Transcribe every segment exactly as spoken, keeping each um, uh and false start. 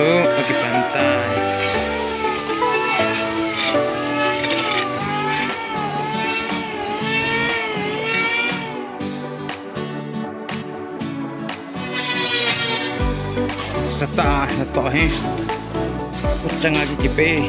Akipan tai. Sata, sata hi. Changa kikipe.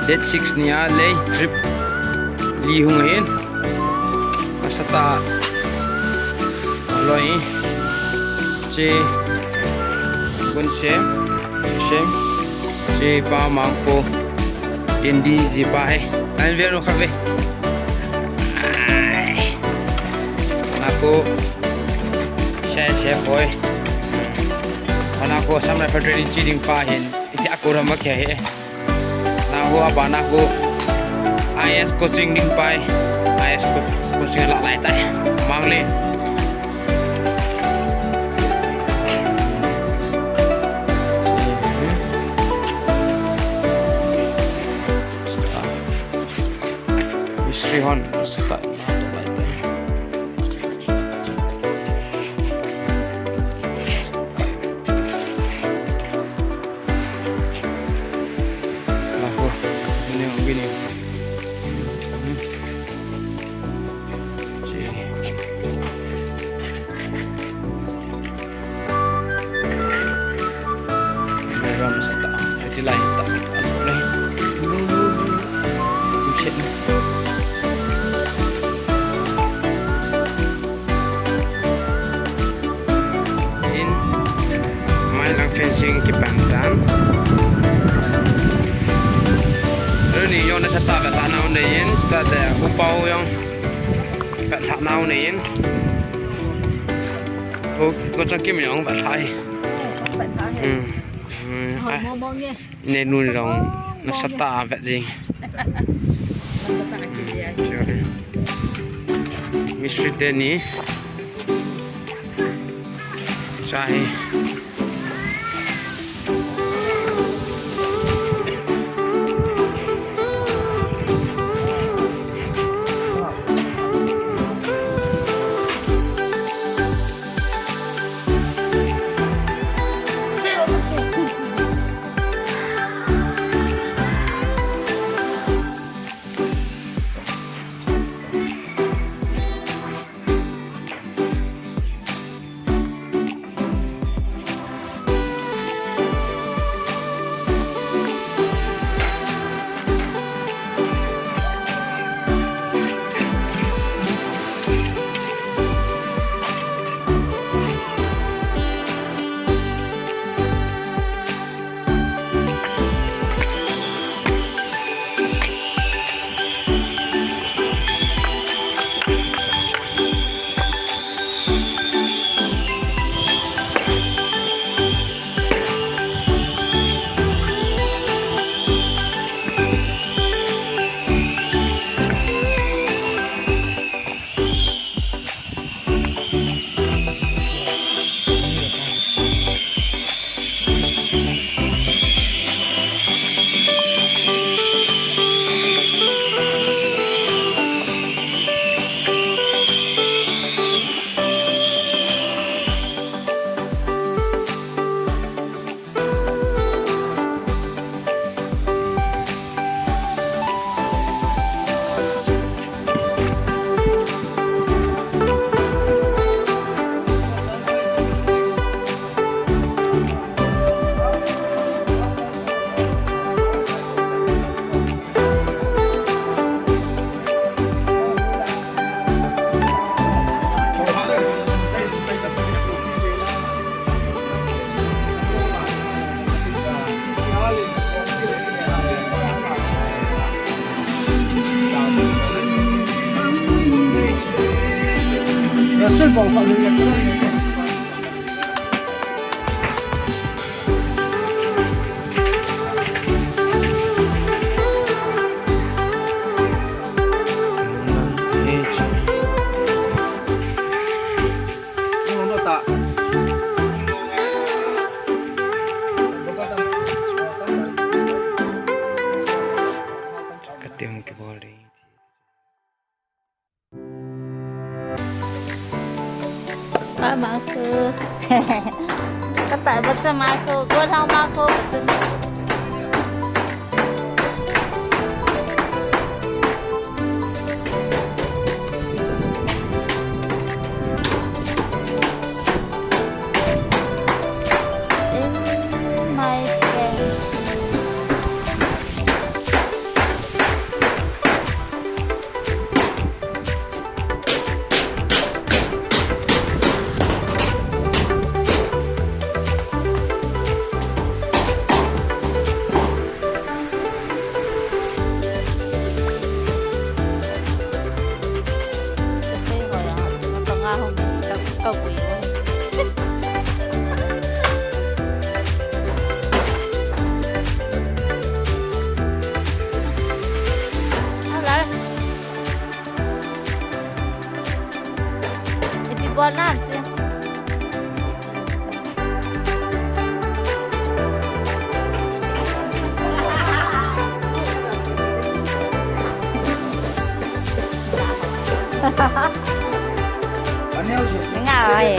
Date six ni a lei trip li hung hin. Asata loi. Che bun sem, sem. Che pa mangpo. Din di ji pa he. An ve no kha ve. Ai. Nako. Share, share boy. Nako Assam Rifle Training chi ding pa hin. Iti ako rama kya he. Nako apa nako. I S coaching ding pa he. I S co-, coaching la lai tai. Mang le. Mistri hon start na to bai tai. Laho, ini, ini. Che. Ram sa ta, ati lai ta, anu lai. Lu, lu, lu. Buset na. In, mai lang fencing kipan tan. Lu ni yon sa ta ka ta na un de in, ta de upau yong. Vet lhah nau nei in. Ko, ko chang kim jong vet lhah hi. Vet lhah hi. Hmm. Hmm. Hoi, ah. Mong mong nge. Nei nun jong nasatah a vet jing. Nasatah a vet jing. Mistri teni. Sa hi. Kati hung kibol ding. Pa maku. Kata bacha maku, gothang maku, bacha. In my friends. Hello. Ipi bol na ham chu. Nga ai.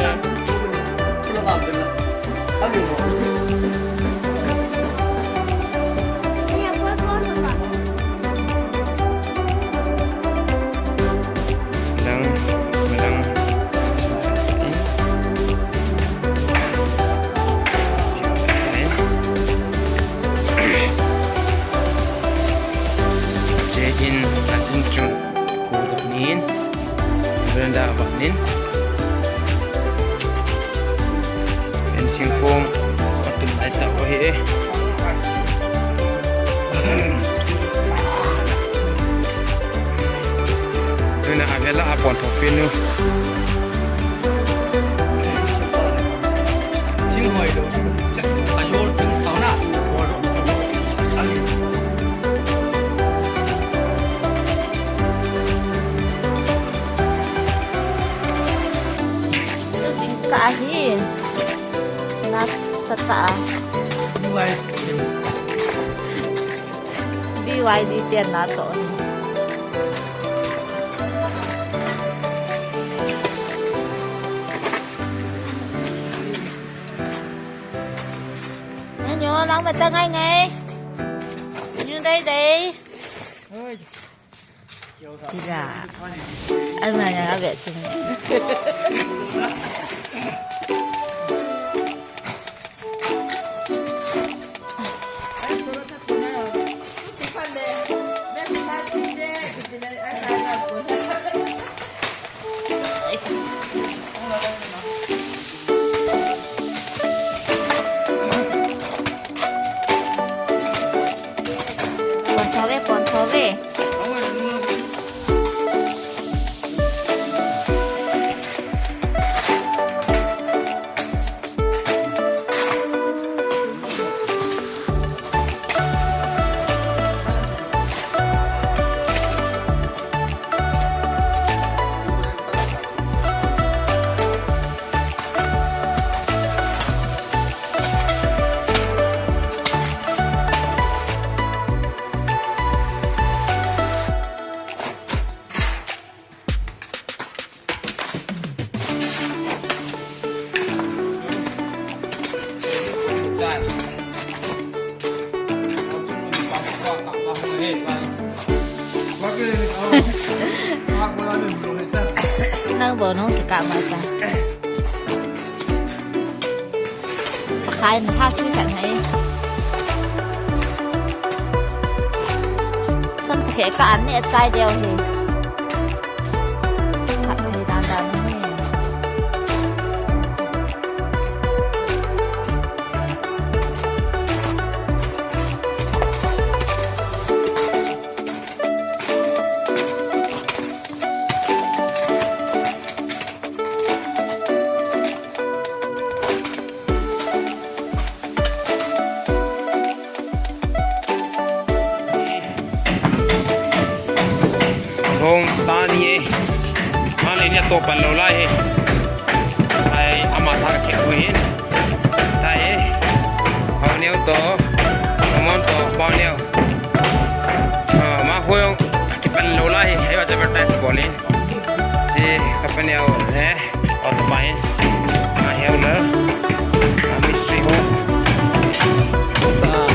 Madang, madang. Che in, a in chung. Khu dok nin. Veranda a vat nin. Fencing kong atum lai ta o hi e. Tuna a vela a pon thok pinu. Thing hoi lo. Cha, a jol thing tau na. Ka hi. Nasa ta. B Y D ten na to. Nyo, lang mata ngai ngai. Nyo dai dai. Oi. Tira. Ai, mana nga be chung. Pon tho ve, pon tho ve. Nang bou nung kikah mai ta. Khai na tha si khat hai. Sam cha khe ka an ne chai deu hi. Khat ni dan dan hi. Ini to pan lou lai hi. Ai, ama thak khe hui hin. Tai hi. Hau neo to. Amon to, pau neo. Ah, ma hui ki pan lou lai hi. Ai, advertise bol hi. Si, ka pan neo, eh. Auto pa hin. Ah, heu la. Ah, mistri ho. Ah.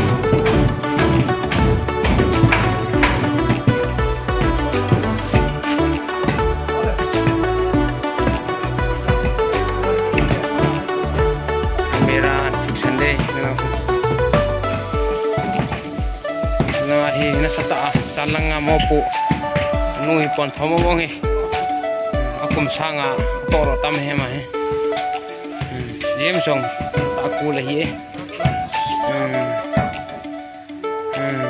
Camera an fix an dei. Na hi nasatah a, chan lang a mopo. Nu hi pon thom mong hi. A kum sang a, toro tam hi ma hi. Hmm. Jim song, ta ku le hi. Hmm. Hmm.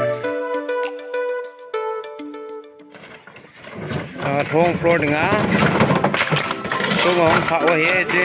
Ah, thong floor dinga. Thong hong pha wa he chi.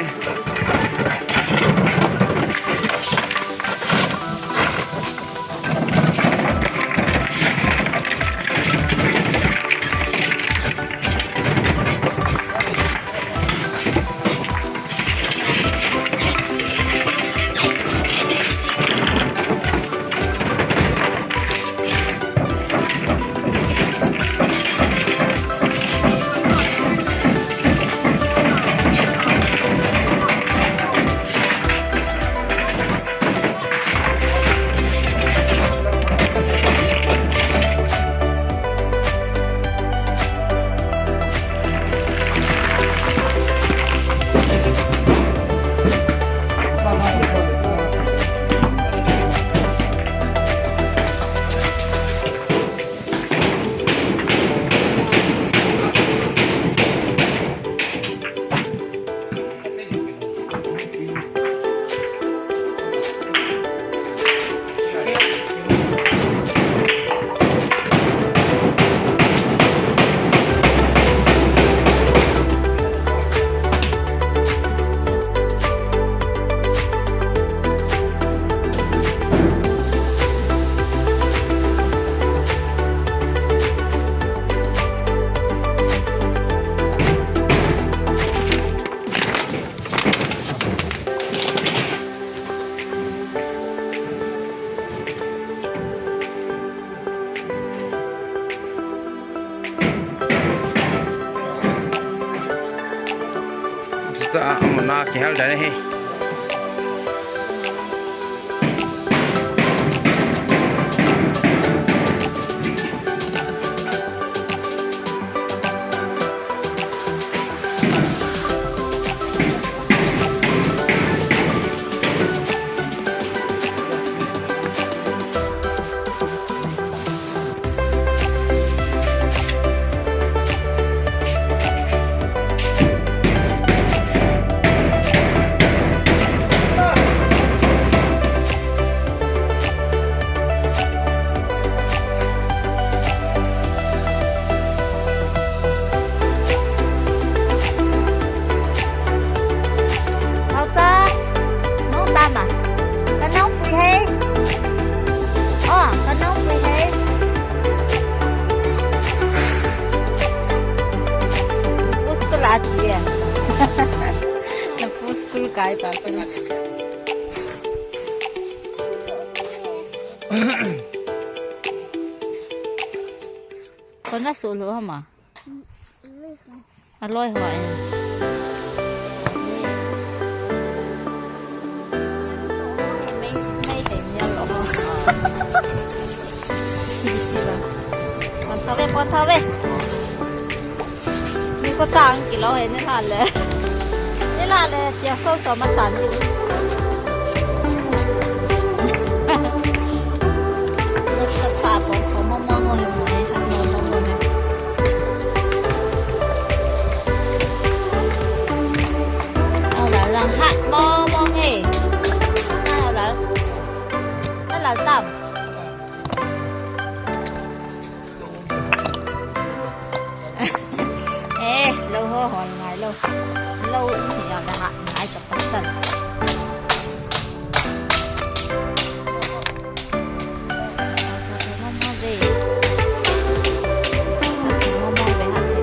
Chuta a muna kihal dan hi. Hausa, nung tama. Ka nung pui hei. Oh, ka nung pui hei. Puskul ati ya. Puskul kai pa. Kona solo hama. Aloi ho. Mei, mei te ni lo. Isi ba. Pon thave, pon thave. Ni ko tang kilo he ni la le. Ni la le, sia so so ma san ni. Ni sa ta pon ko mo mo ngo he mo he, ha mo mo ngo he. Au la lang ha mo mo he. Au la. Na la tam. Eh, lou ho hon ngai lou. Lou um hi jong le ha ngai ka pasal. Mama ve. Mama ve, mama ve.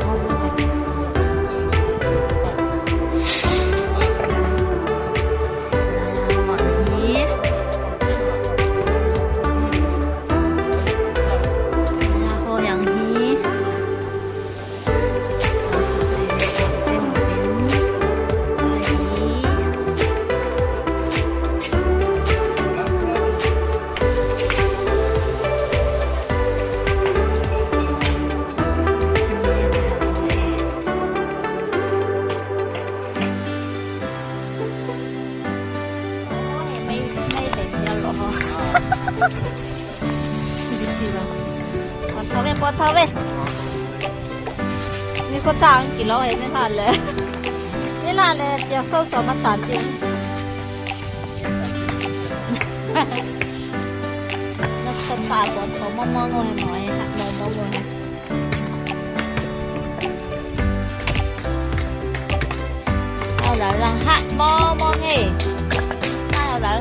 Tha ve. Ni ko tang kilo he ni la le. Ni la le chia so so ma san ti. Na sa ta ko ko mo mo ngo he mo he ha mo mo ngo he. Ao la lang ha mo mo nge. Ao la.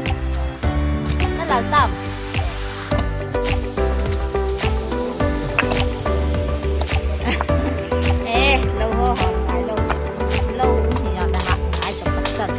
Na la tam. Eh, lou ho ho, ai lou. Lou ni ya na ha, ai to pasal.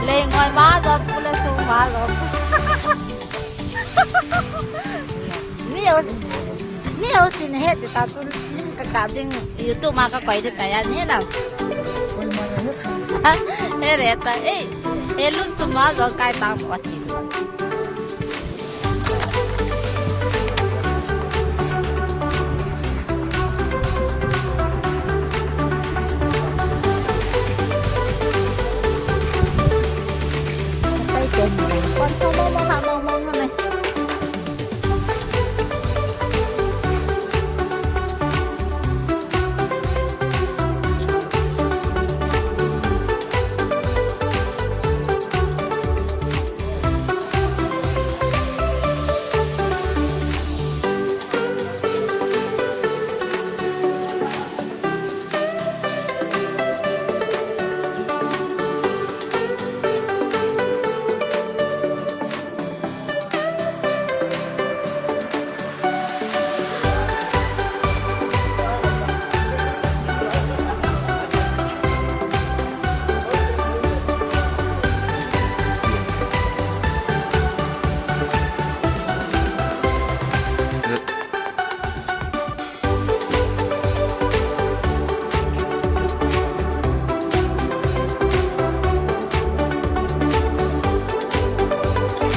Lei ngoi ma zo pule su ma zo. Ni yo, ni yo sin he ti ta chu lim ka ka ding YouTube ma ka koi ti ta ya ni na. He re ta, eh, he lun chu ma zo kai ta mo ti.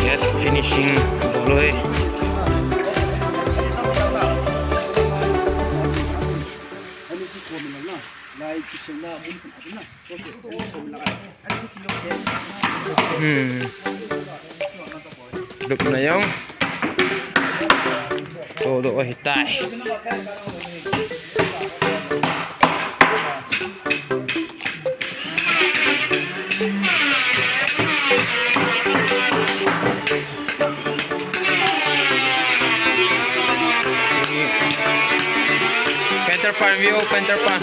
Yes, finishing boloi. Hmm. Look na jong. Todo ahitai. Peter Pan view, Peter Pan.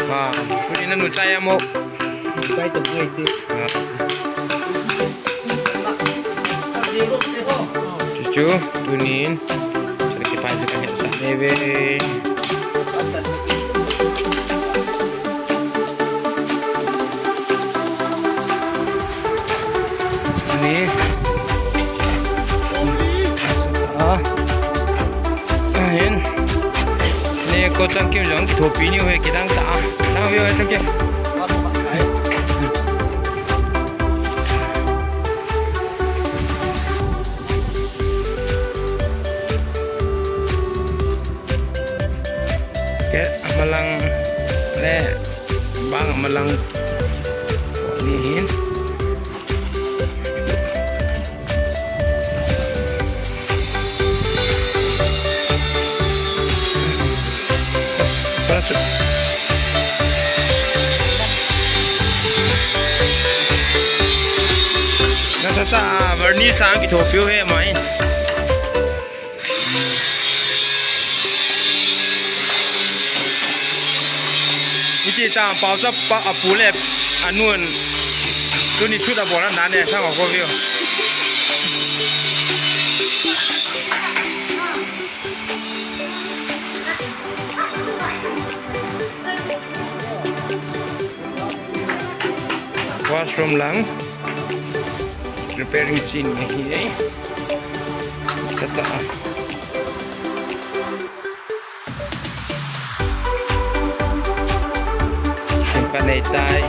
Ah, tuni nanu chai amo. Chai to buai te. Ah. Chuchu, tunin. Sari kipai kita nge sa neve. Ni. Ah. Ahin. Ni ko changkim jong kithopi ni he kidang ta. Dang view he changkim. Malang le bang malang ni hin. Nasatah a vernish a kithopiu hi mai. Iti ta pau cha pa apu le anun. Tuni shoot abol na ne sang ko view. Washroom lang. Repairing chin ahi e. Sata. Simpan nei tai.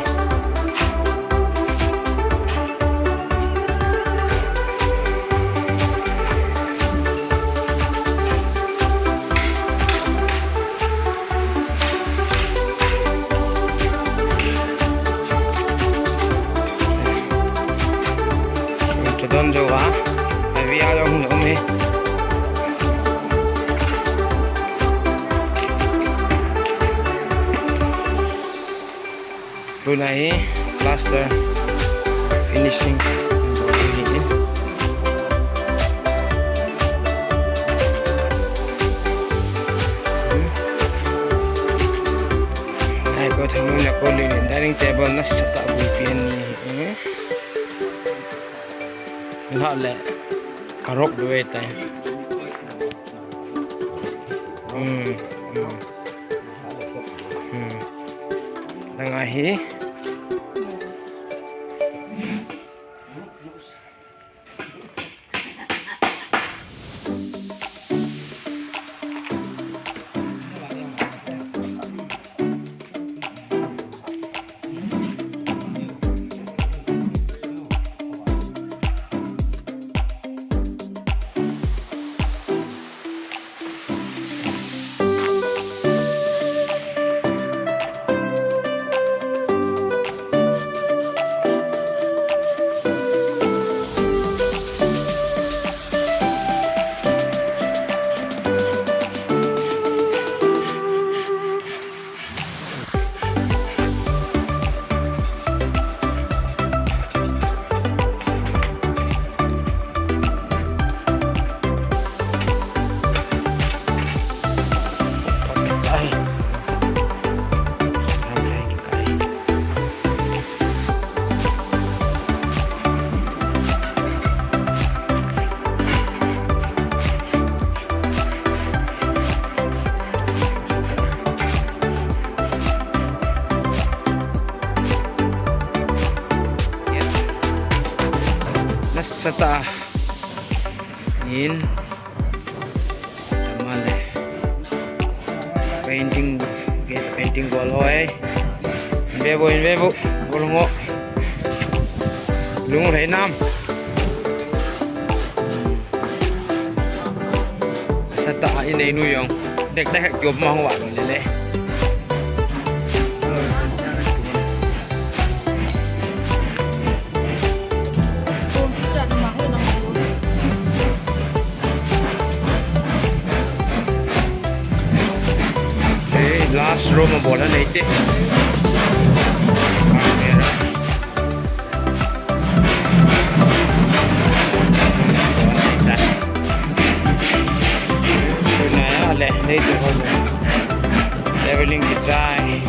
Chadon jo a, a via jong hung um e. Tuna hi plaster finishing. Ai ko thang na ko le dining table nasatah a bui pi ni. Lah le karok duai tai. Hmm. Hmm. Hmm. Langa hi. Nasatah a. In. Tamale. Painting, painting bol hoi. Inve bo, inve bo. Bol ngo. Lung rei nam. Sata a inei nu jong. Dek dek hek jop ma hua lo le le. Hey, last room a bola nei te. Tuna a le, nei te ho. Leveling kichai.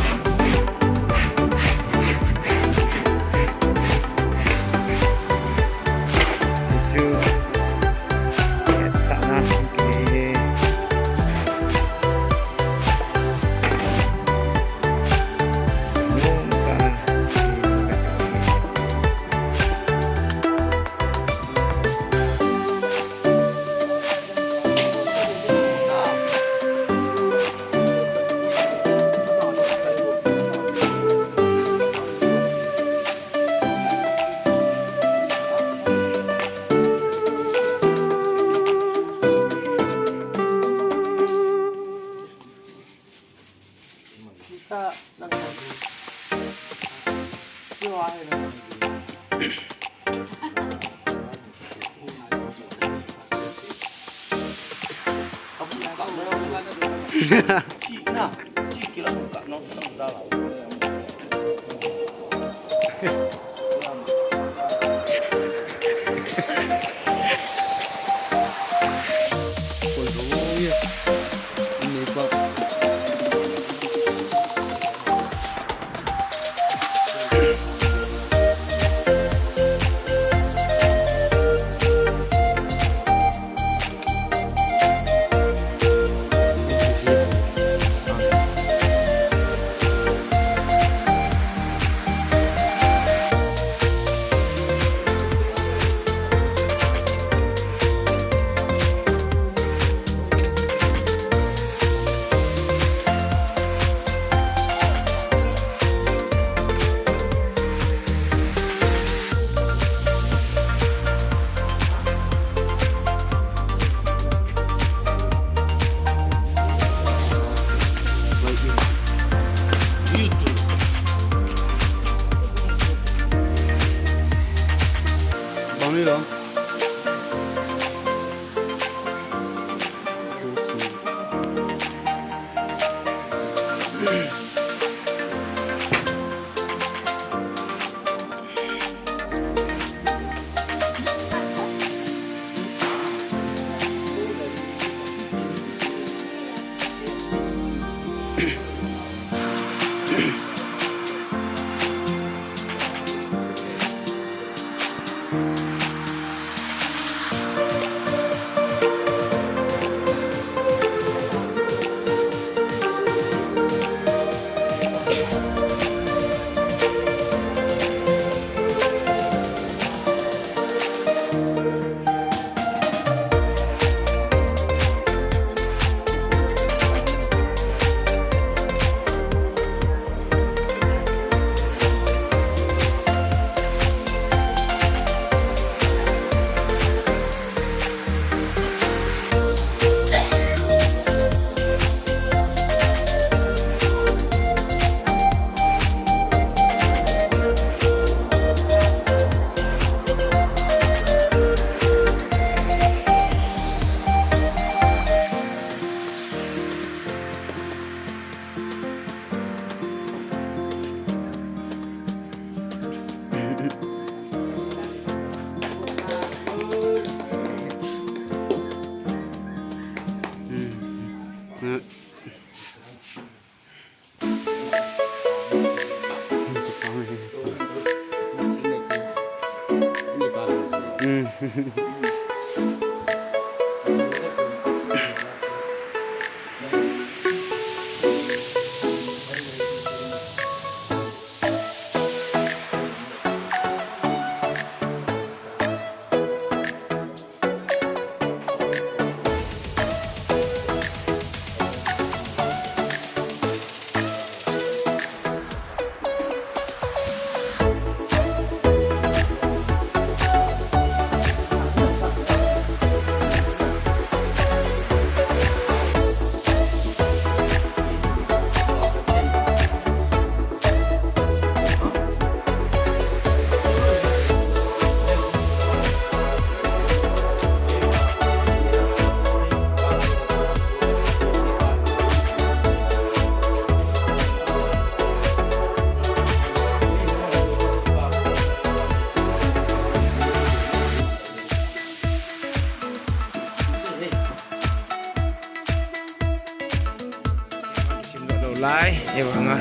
Simdoh lou lai, e vanga.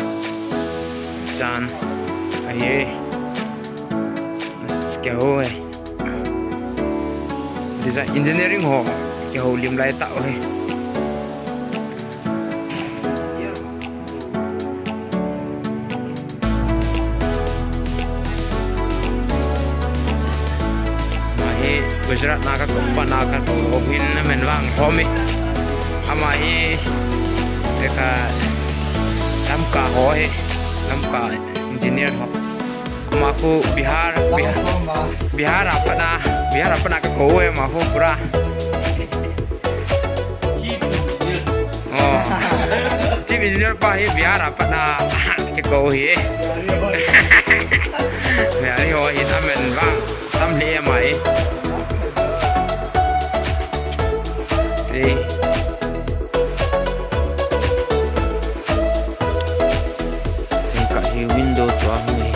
Chan. Ahi. Keiho e. Design engineering ho. Keiho lim lai tah e. Ama hi Gujarat na kakou, pa na kakou, houin amen vang Homi. Ama hi, eka, Lamka ho hi, Lamka engineer ho. Ama khu Bihar, Bihar, Bihar a pat na, Bihar a pat na kakou e ama khu pura. Oh. Engineer pa hi biar a pat na kikou hi. Biar hi ho hi na men vang tam hle mai. Ei. Tingkah hi window tua hung hi.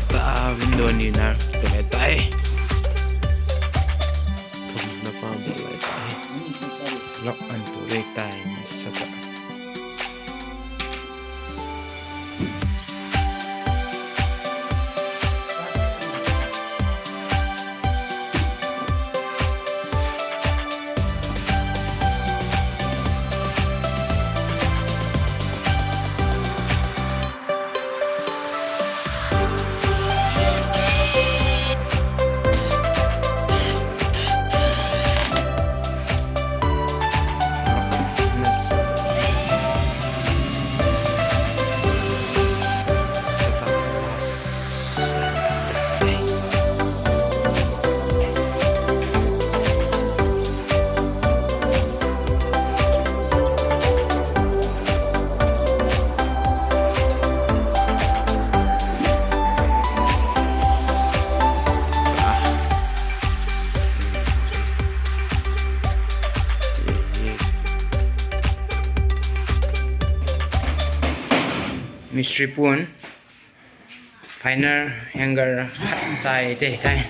Ta window ni na tu le tai. Thum na pa bol le tai. Lock an tu le tai na sa ta. Mistri pun. Final hanger chai te tai.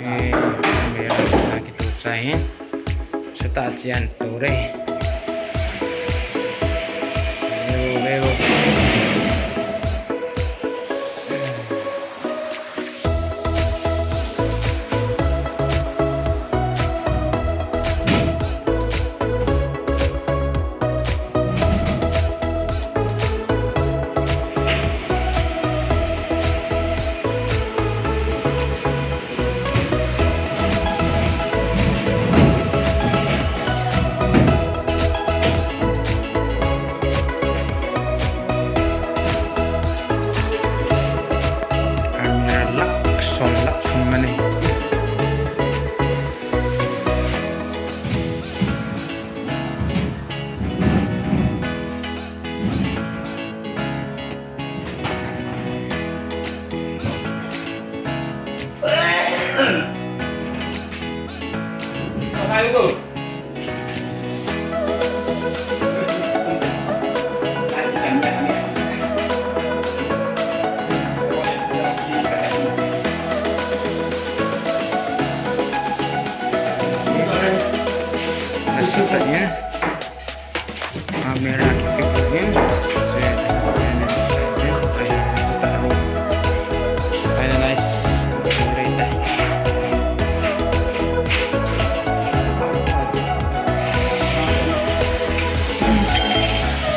Eh, hanger chai kitu chai hin. Sata chian tu re. Leo, leo. Camera lak som lak som mani. Ayo ko. Tanya. Camera kita ni. Saya tanya. Saya tanya. Taruh. Ada nice. Boleh dah.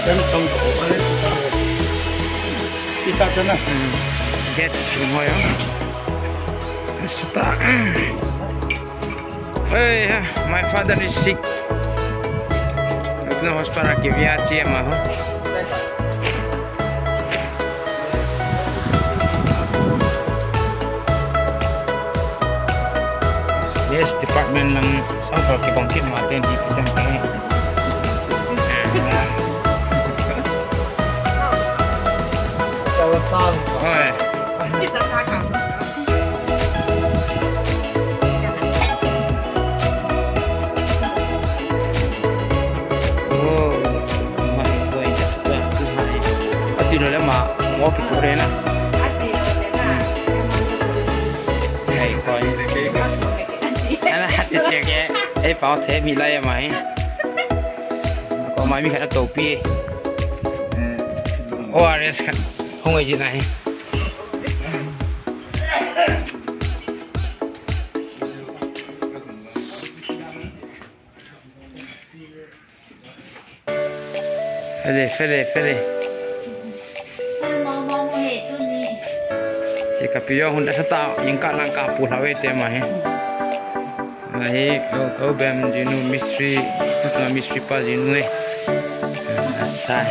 Dan tong ko. Kita kena. Hmm. Get semua ya. Sepak. Hey, my father is sick. Hospital ke via chi ama ho. Yes, department ng sample ke bangkit matin di pitang kami. Hey. Ati lo le ma mo fi ko re na. Ai ko. Ana hati che ke. Ei pa the mi la ya mai. Ko mai mi kha to pi. O R S kha. Hung ai ji na hi. Fele, fele, fele. Che ka pi yo hun da sa ta, yin ka lang ka pu la we te ma he. Ahi, o, o bem jinu mystery, na mystery pa jinu e. Sai.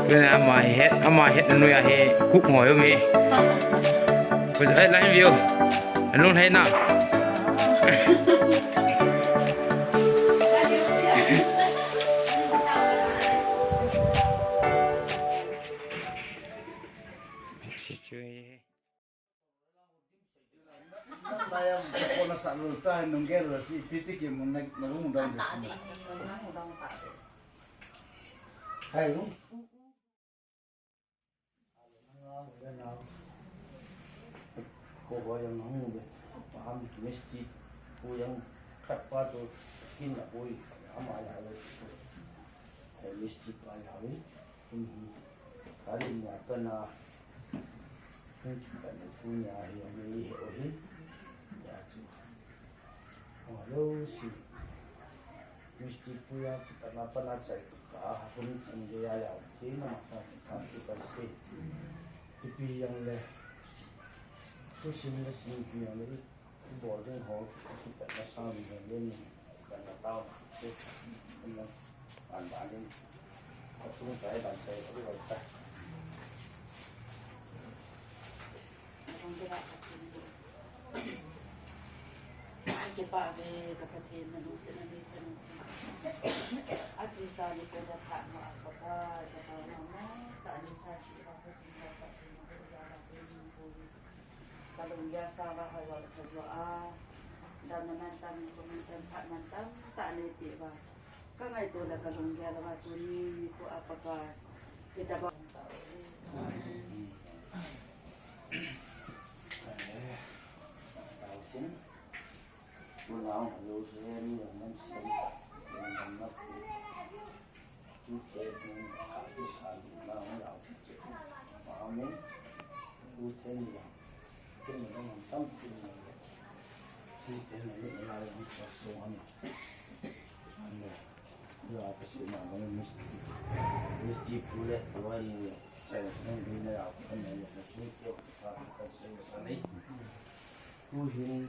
Koi na ama het, ama het na noi ahi kuk ngoi um hi. Koi, eh, lai view. Anung hai na. Nang dayang, kona sa lul ta, nung gel la, si piti ki mun nag, nung dang de. Hai, nung. Ko ba yang nung be. Paham ki mesti, ko yang khat pa to, kin la boi, ama ya le. Hai, mesti pa ya le. Hung hi, ka lim nia kana, hung kipatna tunia hi, hung hi, hi, hi, ya chu. Hung lo si, misti puya kipatna pana chai tu ka, hung chang de ya ya, ke na ma ka, ka, ka, ka se. Ipi yang le, tu sim le sim pi yang le, Bol ding ho, kipatna sang ding ho, len ding, kipatna tao, se, len, an ban ding, a chung sai, ban sai, a lu ta. Kipa ve ka Pathen, na lungsetna neisah in. Achesa nikho da phat ma a Pakai, ka pa ma ma, ta neisah ki pa ka kin ka pa kin ma ko za la ko ni ko ni. Ka lunggel sanga hoi hoi ka jo a, damna mantam, ko mantam, phat mantam tah nei peh uva. Ka ngaito le ka lunggel uva tuni nikho a Pakai, hitabang. Tao chin. Ko nao lo se ni man sen. Sen man na. Tu te kun kha ki sa ki na hung lau ki ke. Ma me. Tu te ni ya. Te ni na man tam ki ni ya. Tu te na ni na ya ni sa so ni. Ane. Ya ka si na ma ni misti. Misti pu le tu ni ya. Sa ni bi na ya ka ni ya. Tu te ka ka sa sa ni. Tu hin.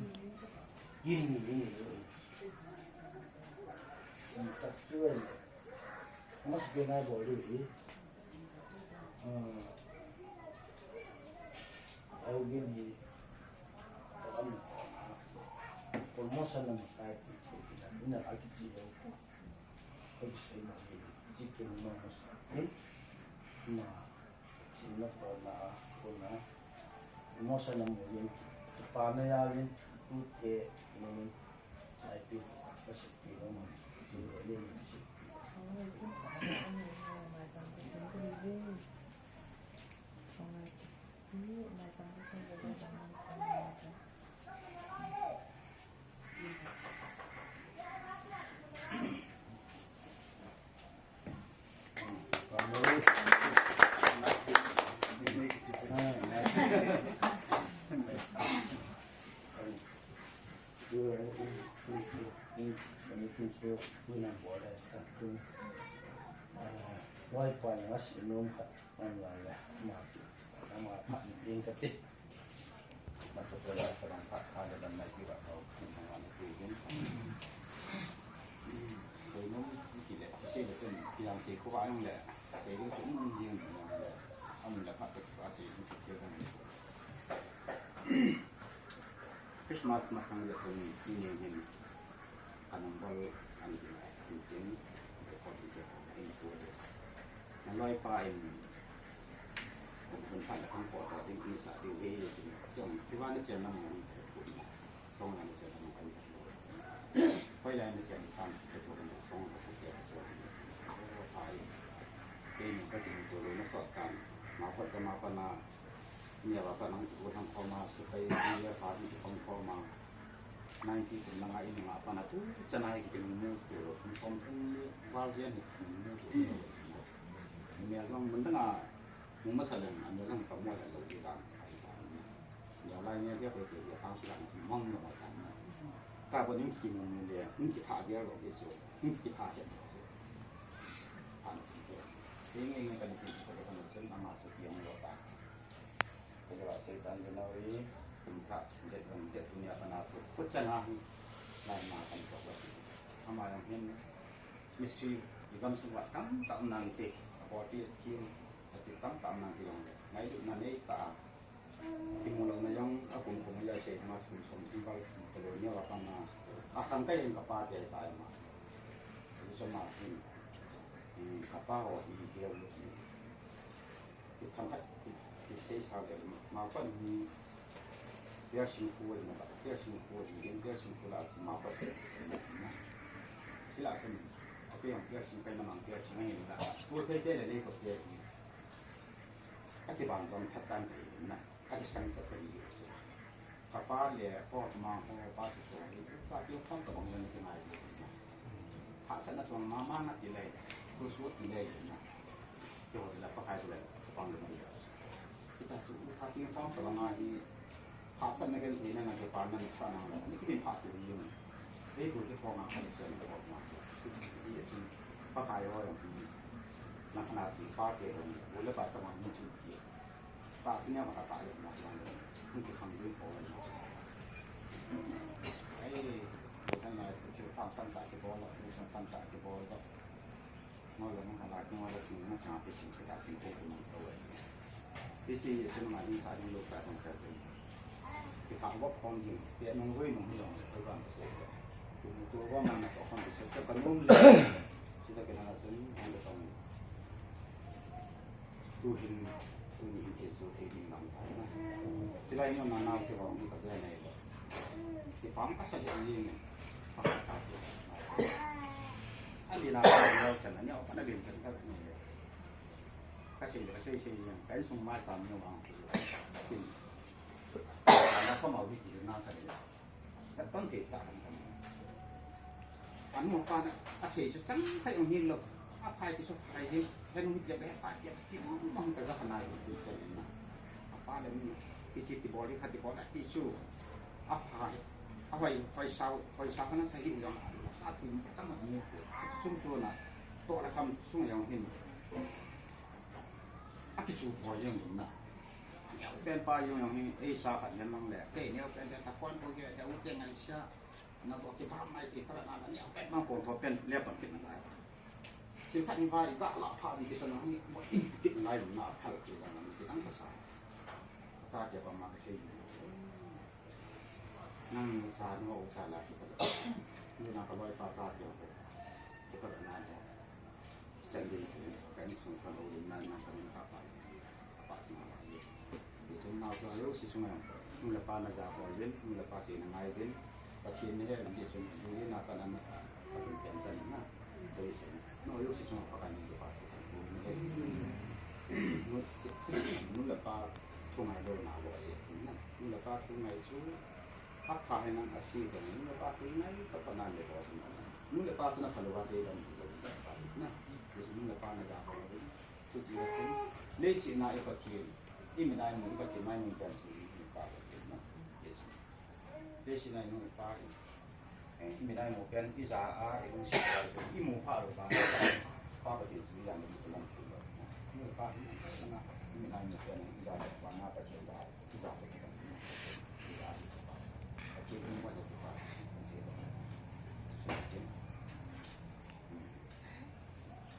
Yin ni ni. Yin tak tu ni. Mas bena bolu hi. Ah, au gin hi. Am, promotion na makai ti chu kina, ina aki ji au. Ko sai ma hi, ji kin ma ma sa. Ni ma, sin na ko na, ko na. Promotion na mo yin, pa na ya yin, tu te, ni. Christmas masang le tuni hin kanung bol an din ai tin tin ko tin tin ko in ko le. Na loi pa in ko ko pa la kan ko ta din in sa di he ye tin ko ti wa ni chen na mo ni ko ni. Song na ni chen na mo kan ko. Koi la ni chen kan ko ko ni song ko ko ke so. Ko pa in. Ke ni ka tin ko le na so kan. Ma ko ta ma pa na Nia pa nang tu hang khoma, sepai ni pa ni khom khoma. Ninety tu nang a in nga pa na tu chana ki kin mu tu lo, kum som kum ni, val dia ni kin mu tu lo. Nia long mun dang a, mu ma sa leng, an long ka mo la lo di dang, ai dang. Nia lai nia dia ko dia pa ki dang, mong lo ma dang. Ka bo ni ki mu le, ni ki tha dia lo ki so, ni ki tha dia lo so. Pa na si ko. Ni ni ni ka ni ki ko ka na sen, ma so ki ong lo ta. Kei la Satan January, kum thah, date one, date two nia kana chu, kut chang a hi, lai ma kan tok la. Ama jong hin, mystery, i gam sung vat tamtah um nante, a bol pi a thim, a chik tamtah um nante jong le. Ngailutna nei ta a, kimu louna jong, a kum kum a sei ma kum som thim bal, kum talo nia va kan na, a khang kai in ka pa te ta ma. Chu ma hin, i ka pa ho hi, hi, Ki thangkhat ki, ki sei sa le, ma, ma pan hi, Piarsing khu hi na, Piarsing khu hi, Piarsing khu la si ma pan hi, si ma na. Sila sim, a Piang Piarsing kai na mang Piarsing hi na. Pur kai te le le ko te hi. A ti bang jong that tan kai na. A ti sang chat kai hi. Ka pa le, ko ma ko pa su so, sa ki thang ka bang yan ki ngai. Hahsatna tuang mama na ti lei, tu su ti lei na. Ti ho la pa kai su lei, sa pang le ma ya. Kita su sa ki thang ka bang a hi, hahsatna gen ti na na ke pa na sa na la, ni ki pha tu ni. Ei tu ki ko ma ka ni sen ko ma. Ti ti ti. Pa kai ho ya. Na kana si pa ke ho ni, bu le pa ta ma ni ti. Ta sini apa kata ya, ma yang ni. Ni ki khang dui ko ni. Ai, ni kan na su chu tam tam ta ki bol, ni san tam ta ki bol. Mo la mo la mo la sini mo cha pe sini ta sini ko ko mo ko. Ti si ye sini ma ni sa ni lo sa kan sa ni. Ki pa ko khong ni, pe nong rui nong ni lo, ko ba mo se. Tu tu ko ma na ko khong ni se ka nong le. Sida ke na sun, an de tong. Tu hin, tu ni hin thei su thei ding lam tai na. Chilai mun na nau te bang ni ka be nai lo. Ti pam ka sa de ni. Pa ka sa ti. A ni na ka lo chan ni o pa na bin chan ka ni. Ka sei ka sei sei ni. Sai sung mai sam ni wang. Tin. Na ka mau ni ti na ka ni. Ka ton thei ta kan kan. Anu pa na, a sei chu chang thei ong hin lo. A phai ti chu phai hin, hen ong hin ti a be pa ti a ti mang mang ka za khana hi ti chen na. A pa le min, ti chi ti bol hi kha ti bol a ti chu. A phai, a hoi, hoi sau, hoi sau khana sa hi u yang a, a ti chang ma ni. Chung chu na, to la kham chung yang hin. A ki chu bol yang na. Neo pen pa yung yung hi, ei sa khat yan mang le. Kei neo pen pen ta phone ko ke, ta u te ngai sa. Na ko ki pa mai ki pa na na neo pen mang ko ko pen le pan ki na lai. Ki pa ni ba ga la pa ni ki sa na ni mo in ki na lai na phal ki na ni ki nang ka sa. Sa ke pa ma ka sei. Nang sa no sa la ki pa. Ni na ka loi pa sa ke. Ki pa na na. Chan ding, ka insung ka lo ding na, na ka min ka pa, ka pa sung ka pa. Ti chun nau chu a jouse sunga, nu le pa na ja ko ding, nu le pa seina ngai ding. Pathen na he ding ti chun, tu hi na ka na na, ka tun pen chan na, tu hi chen. Na jouse sunga pa ka ni pa chu, tu na he. Nu, nu le pa thu ngai lo na lo ye, na. Nu le pa thu ngai chu, a pha he nang a si ka, nu le pa thu ngai ka pa na le ko na. Nu le pa chu na pha lo wa te dam lo ta sa na. Ti chun nu le pa na ja ko ding. Leiset a i Pathen, i mit a imu i Pathen, mai mun pen chu i Pa Pathen na. Leiset a imu i Pa hi. Eh, i mit a imu pen i ja a, i lungset a chu imu pha lou vang, Pa Pathen chu i ja na i lam thu lou. Imu Pa hi, i mit a imu pen i ja lou vang, Pathen ja, i ja lou vang. Pathen imu lou vang.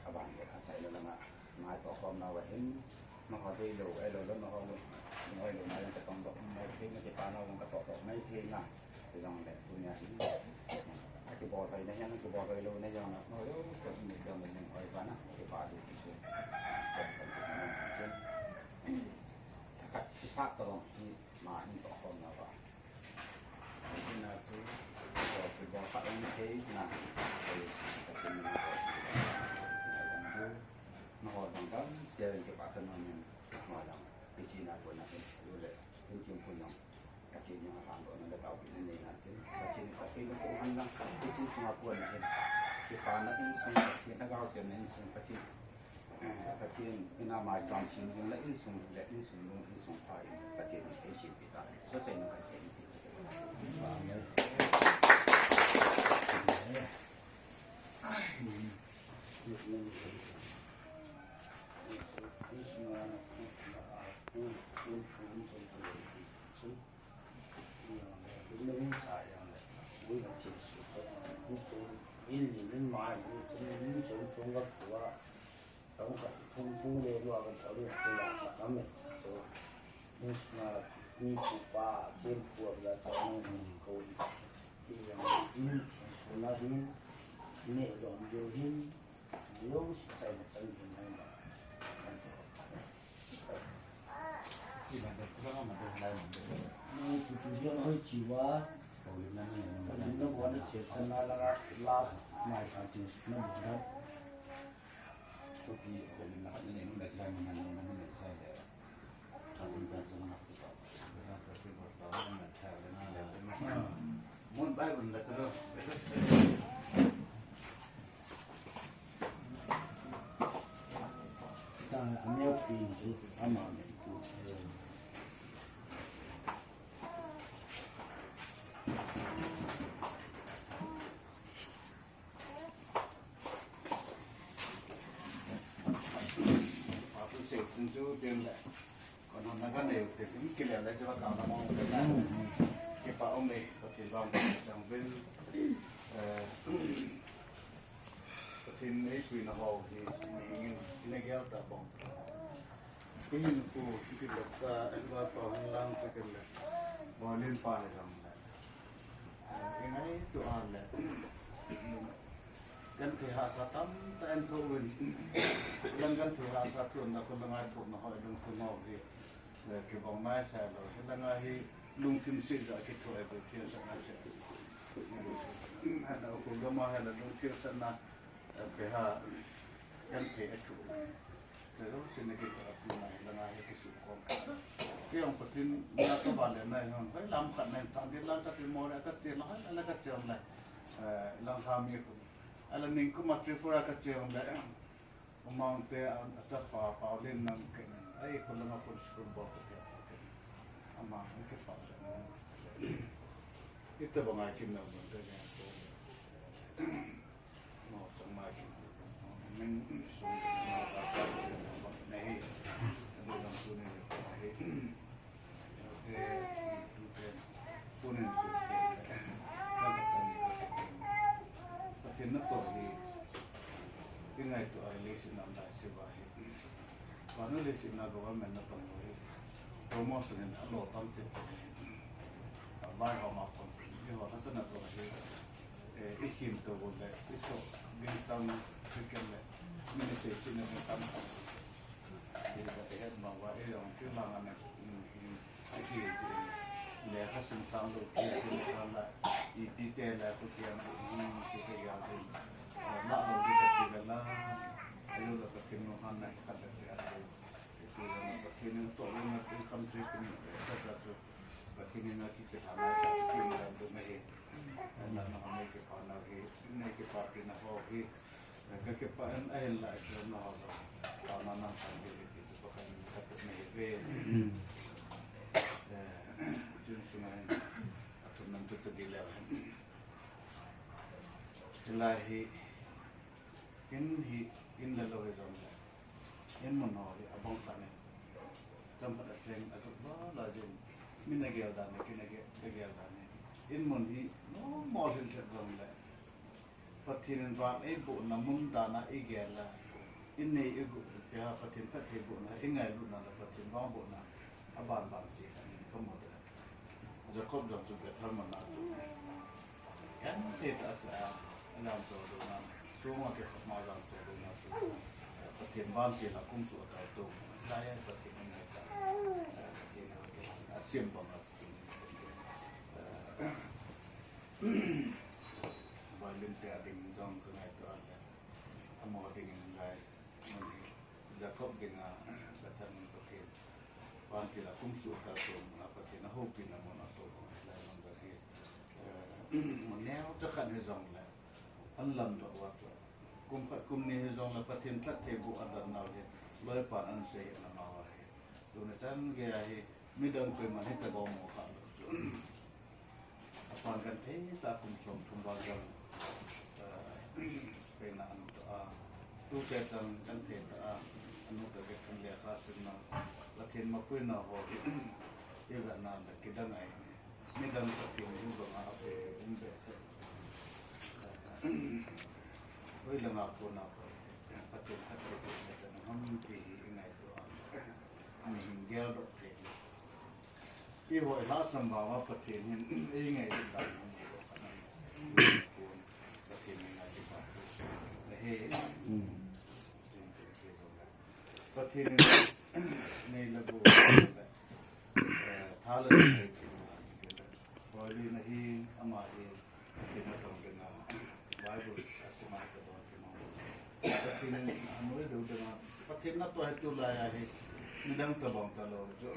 Aban le, asei le langa, ngaito khom nau ahin, nangho deilou, eilou le nangho, nangho eilou na jong katong doh mai thei na, kipa nau jong katoh doh mai thei na, hijongle tunia hi, akibol thei na hian, akibol thei lou na jong, nangho jouse um le jong le nangho ivana, kipa thu kisu. Khat kisat tobang hi, ma hin toh khom nau a. Ina chu, kibol khat um thei na, kei chu Pathen in a, nangho dang dang, siarin kipa thanom in, nangho dang, hiche na kona hin, le, hin thim kun jong, Pathen in a hang dohna le taopina nei na tin, Pathen, Pathen in ko han lang, hiche sunga kona hin, kipana insung, Pathen, lhagao semna insung, Pathen, Pathen in a mai sam sin in le insung le insung nu insung pa in Pathen in eisempi ta. Sosei na kaisei in. Amen. Tong khat thum pung le lua kan thalu tu la sa kame. So, insung a mi pu pa, thempu a la sa nang ko. Ti yang in, insung a din, ne dom jo hin, lo si sai na chang hin nang ba. Kan to. Ti ban de, kula ma de, lai ma de. Nang tu tu jo hoi chi wa. Ko le na ne, na ne, na wa na che sa na la, last, mai sa tin, na bu da. Atu se, tung chu, tin le. Kono na ka nei u te, in kile le chu ka na mo te na. Kipa um e, Pathen vang chang vel. Eh, Pathen ei puina ho hi, mi in, in a gel ta bang. Kin pu, kin le ta, va pa hang lang te kin le. Ba len pa le jam le. Ingai tu a le. Kan thei hahsa tamtah en tho uvin. Lang kan thei hahsa thu na ko langa thu na hoi lung thu ngau hi. Kibang nai sa lo. Langa hi lungthim se ja kitho e be thia sa na se. Na ko gama ha la lungthim sa na pe ha kan thei a thu. Kei jong sina kei ka pu nai langa hi kisu kom. Kei jong Pathen na ka ba le nai hon. Hoi lam khat nai tang di lang ka ti mo le ka ti lang la ka ti le. Eh, lang ha mi ku. Ala ning kuma Tripura ka ti le. Umang te a, a chapa pa len nang ke. Ai ko lama kon school bo ka ti. Ama ke pa. Ita ba ngai kim na mo te ne ko. Promotion in a lo tam che. Bai ho ma pon. Ni ho na sana to hi. Eh, i him to go le, i to, bin tam, chicken le, mini se si ne bin tam. Ki ba te het ma wa, e yong, ki la nga ne, mm, mm, a ki, mm, le ha sim sam lo, ki, ki ne ka la, i pi te le, ku ki ang, mm, ki te ya, ki, eh, ma lo, ki te ki la, a yo lo, ka ki no han na, ka te ki a, ki, ki la, ka ki ne to, lo na, ki kam se, ki ne, et cetera. So, Pathen in a kipelhana, kipelhana, na hi. Na, na, na, na, kipana hi, na, kipapina ho hi. Ka kipah in ahinlah ka na ho jong. Taona nang kan ve ve ti chu Pakai min ka tupna ahi ve. Eh, chun sunga hin athum nam chu tu di leu hen. Hilai hi, in hi, in le lou hi jong le. In mun ho hi abang khat in. Chomkhat a seng a juk la la jin. Min a gel dan le, kin a gel, a gel dan le. In mun hi, no mo hin set jong le. Pathen in vang eibohna mun dan a igel a, inei igu, tia Pathen phattheibohna, ingailutna le Pathen vangbohna, aban ban che kha in kamu de. Jacob jong chu Bethel mun a chu. Genthei tah a cha, alam cho dona, sunga kikhat ma jong cho dona chu. Pathen vantil a kum suh a kal tum. Lai a Pathen in ngai ta. Pathen in ngai ta. Asem bang a. Violin te a ding jong ka ngaito a le. Amaho ding in lai. Mun hi Jacob ding a, Bethel mun Pathen. Vantil a kum suh a kal tum a Pathen a houpina mun a so lai mun hi. Eh, mun neocha khat hi jong le. An lam doh uva chu. Kum khat kum ni hi jong le Pathen phattheiboh a dan nau hi. Loipan an sei ana ma uva hi. Tuni chan gei a hi. Midang koiman hitabang mu kha lou chu. Apan genthei tah a kum som thum val jong, eh, Spain a anu toh a, tute chan genthei tah a, anu toh Bethel lekha simna, Pathen mapuina ho hi, ivetna le kidang ahi. Midang Pathen hi banga apui um behseh. Eh, hoilanga kona Pathen phattheibohna chan ham ti hi ingaito a. Mihem geldoh thei. Eiho i lhahsam vang uva Pathen hin eingailut dan u. Pathen in eingailut dan u. Pathen in nei le gou, eh, tha le thei. Hoilin ahi, ama hi Pathen natong dinga, Bible a sima ka don ti mo. Pathen in anoi deu dinga, Pathen natoh hi tulai a hi, midang tabang talou chu,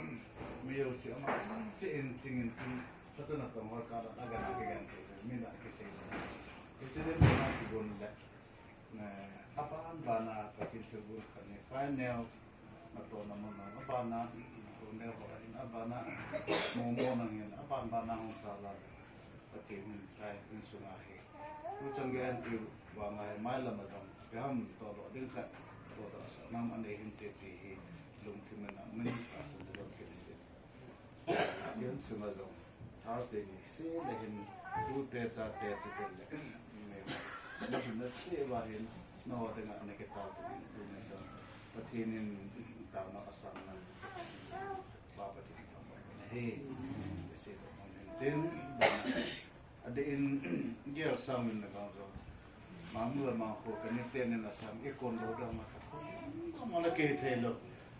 mi jouse ama cheh in, ching in, ching, Pathen natong ho kah a, agan, agan, min a kisei. Hiche din a kigon le, eh, aban ban a Pathen thilgon khat ni, pai neo, Natohna mun a, abana, natoh neo ho in, abana, momo nang in, aban bana hung sa la. Pathen in kai in sunga hi. Tu chang gen tu vang a hi, mailam a jong, kiham to lo ding khat, to do sa nam anei hinte ti hi, lungthim in a min, a sun lo kin hi. Yun sima jong, Thursday ni, se le hin, tute chate chu ken le, me, na hin na se va hin, na ho dinga na ke tao tu hin, tu ne jong, Pathen in tao na ka sang na, ba Pathen in tao na he, se ba hon hin tin, ba na, Adeh in, gel sang min na gang jong. Mangmu le mangkho ka ni te ni na sang, i kon lo dang ma ta. Kon lo ma la ke thei lo.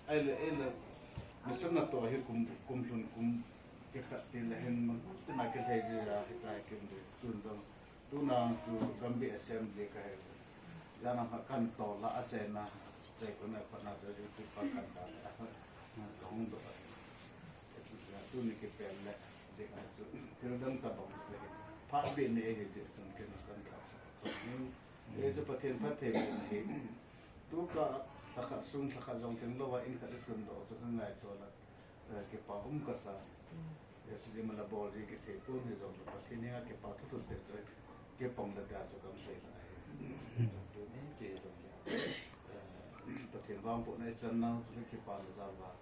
Ai le, ai le. Mission natoh hi kum, kum lhun kum. Ke khat ti le hin ma. Tu na ke thei ji ra, hi ta kim de. Tun dong. Tu na chu Gambih Assembly ka he. Jana ma kan to la a chena. Chai ko na pa na to ju tu pa kan ta. Ka hung do. Tuni kipel le, ding a chu, thil dang tabang le, phat be nei hi ti chun ken kan ta. Ni, e chu Pathen phattheibohna hi. Tu ka, lha khat sung, lha khat jong theng lou a, in khat i tun doh chu ka ngaito la, eh, kipa um ka sa. E chu di mala bol di kithei pon hi jong le Pathen henga kipa thu thu te chu, kipang le ta chu kam sei la hi. Tuni ti jong le, eh, Pathen vangbohna i chan nau chu kipa le jal va.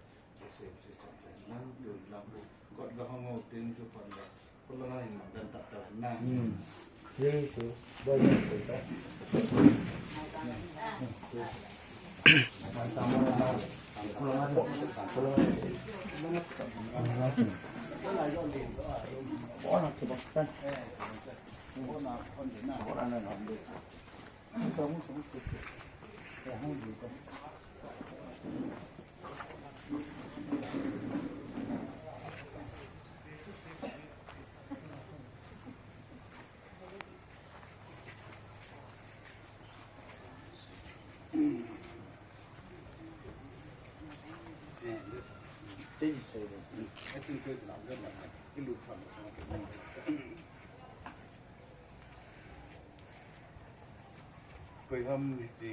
Koiham hiche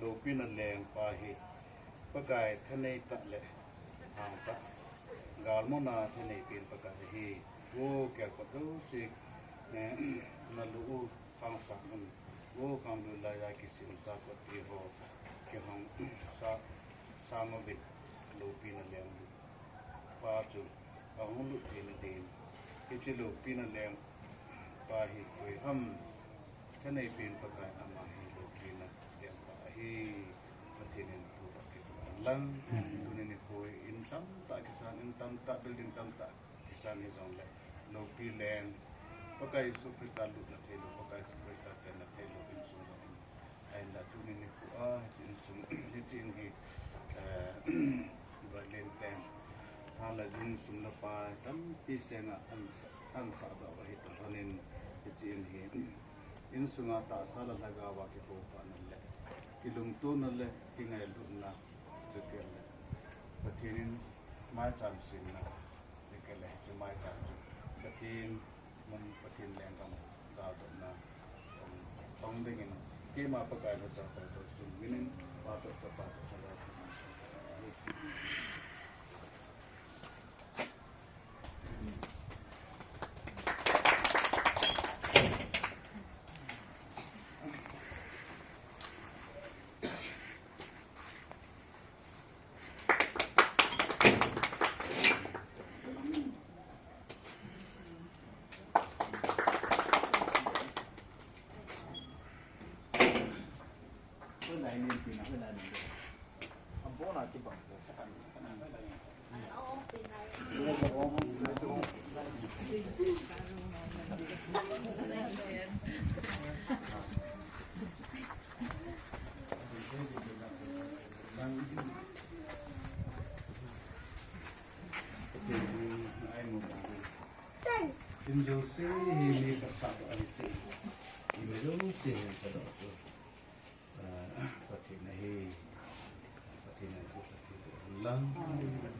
loupina lengpa hi Pakai thanei tah le hang tah, galmona thanei pen Pakai ahi. O, kiakot jouse, eh, nalu u khangsan un. O, khangdui laiya kisim chakot pi ho kihong sa, sang uvin loupina leng pa chu ahung lut theina din. Hiche loupina lengpa hi koiham, thanei pen Pakai ama hi loupina lengpa ahi. Pathen in thu a kit lang. Tuni nikho in tamtah kisan, in tamtah, building tamtah kisan hijongle, loupi leng, Pakai Jesu Christa lutna theilou, Pakai Jesu Christa chenna theilou insung jong in. Ahinla tuni nikho a, hiche insung, hiche in hi, eh, Bailen ten, tha le jung sum le pai tampi senga an sa, an sahdoh ahi tah lhonin, hiche in hi, insunga tahsa le lhagaova kikoukhana le, kilungtona le kingailutna, chukit le Pathen in maicham semna, chukit le hiche maicham chu Pathen mun, Pathen lenggam galdohna tong, tong dingin, keima Pakai lhacha Pakai toh chun minin, Pa toh, Chapa toh, Lhagao Theng Tin jouse hi mi khat sah ahi chu. Tin jouse hi sah doh chu, ah, Pathen ahi. Pathen ahi chu Pathen ahi lang.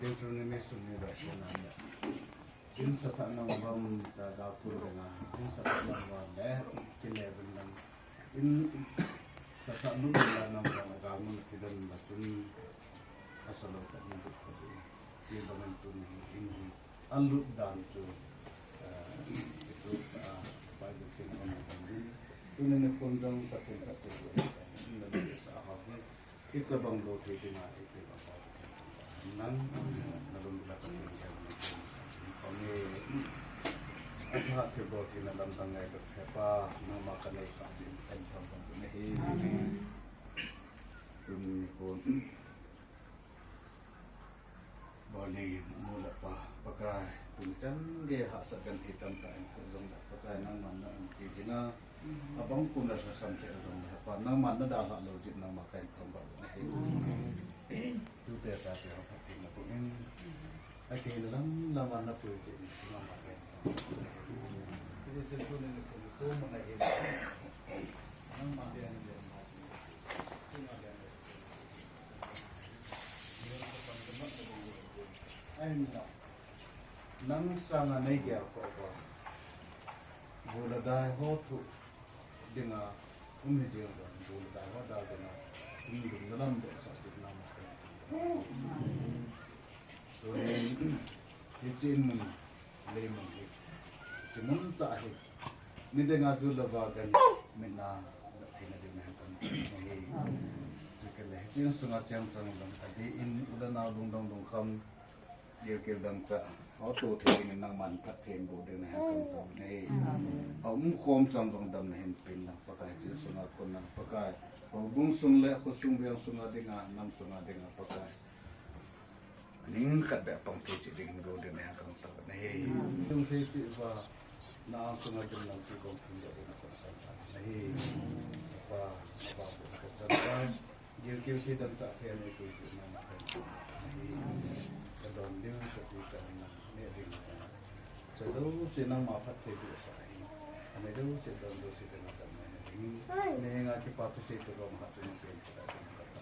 Deuteronomy sung ni doh chu na. In sathah nang uvam ta, daltu le nga. In sathah nang uvam le, kile uvin lang. In sathah lut le nang uvam, galmun thidam la chun, asalou tah in lut kha ding. Hibang in tuni in hi, alut dan chu, eh, itu, ah, Bible ching on dan din. Tuni nikho jong Pathen khat chu, in la sa ha hi. Itobang lou thei dinga, itobang lou thei dinga. Nang, nalung la ka thei dinga. Kami, atha thei lou thei na lamdang ngai ka thei pa, nangma ka nei ka thei, ka thei pa nahi. Tuni nikho. Bole, nu le pa, Pakai, tuni chan gei hahsat genthei tamtah in thoh jongle, Pakai, nangman na umpi jing a, abang kon na lhasam thei jongle, Pa, nangman na dalha lou jeh in nangma ka in thangvah u ahi. Tute tate ho Pathen na boh in, akei na lam lam a na pui jeh in nangma ka in thangvah u ahi. Tuni chan tuni nikho, nikho mun ahi. Nangma dia na dia na. Ahinla, nang sanga nei gel kha uva, bu le dai ho thoh dinga um hijeng uva, bu le dai ho dal dinga, um lung na lam doh sah ding nangma ka in thangvah u ahi. Tuni, hiche in mun, lei mun hi, hiche mun tah hi, midang a ju le va gan mit na, dah theina ding na hen kan thangvah u ahi. Chukit le, hiche insunga cheng chang dang, adeh in u le nao lungdong lungkham, gilkel dangchah, auto thei dingin nangman phatthei in boh ding na hen kan thangvah u ahi. Aum khom chang jong damna hin pen lang, Pakai, hiche insunga kon na, Pakai, houbung sung le, khosung veng sunga dinga, nam sunga dinga, Pakai. Ning khat beh pang thei cheh ding in go ding na hen kan thangvah u ahi. Tung thei pi uva, na ang sunga ding lam pi kong thum ding na kon thangvah u ahi. Pa, apa ko ka chan ka. Gilkel thei dangchah thei nei pi pi na ma kan thangvah u ahi. Ka don ding ka pi ka na ne ding ka. Cha jouse nangma phatthei boh sah in. Anei jouse don jouse te na dam nei ding. Nei henga kipa thusei to ba ma ha tu ni pen ka dam ka ta.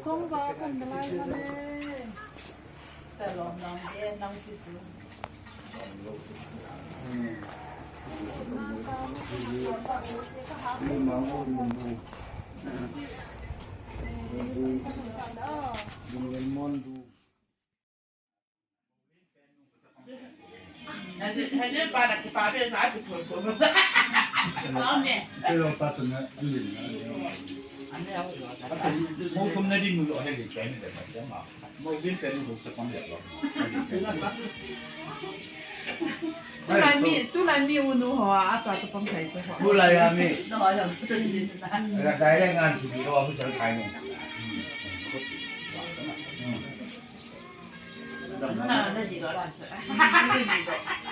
Songza kan dalai kane. Talom nang de nang kisu. Tulai mi, tulai mi unu ho a cha chapang thei chu ho. Tulai a mi. Ra dai le ngan chu bi ho a bu sal khai ni. Na, na ji lo la cha.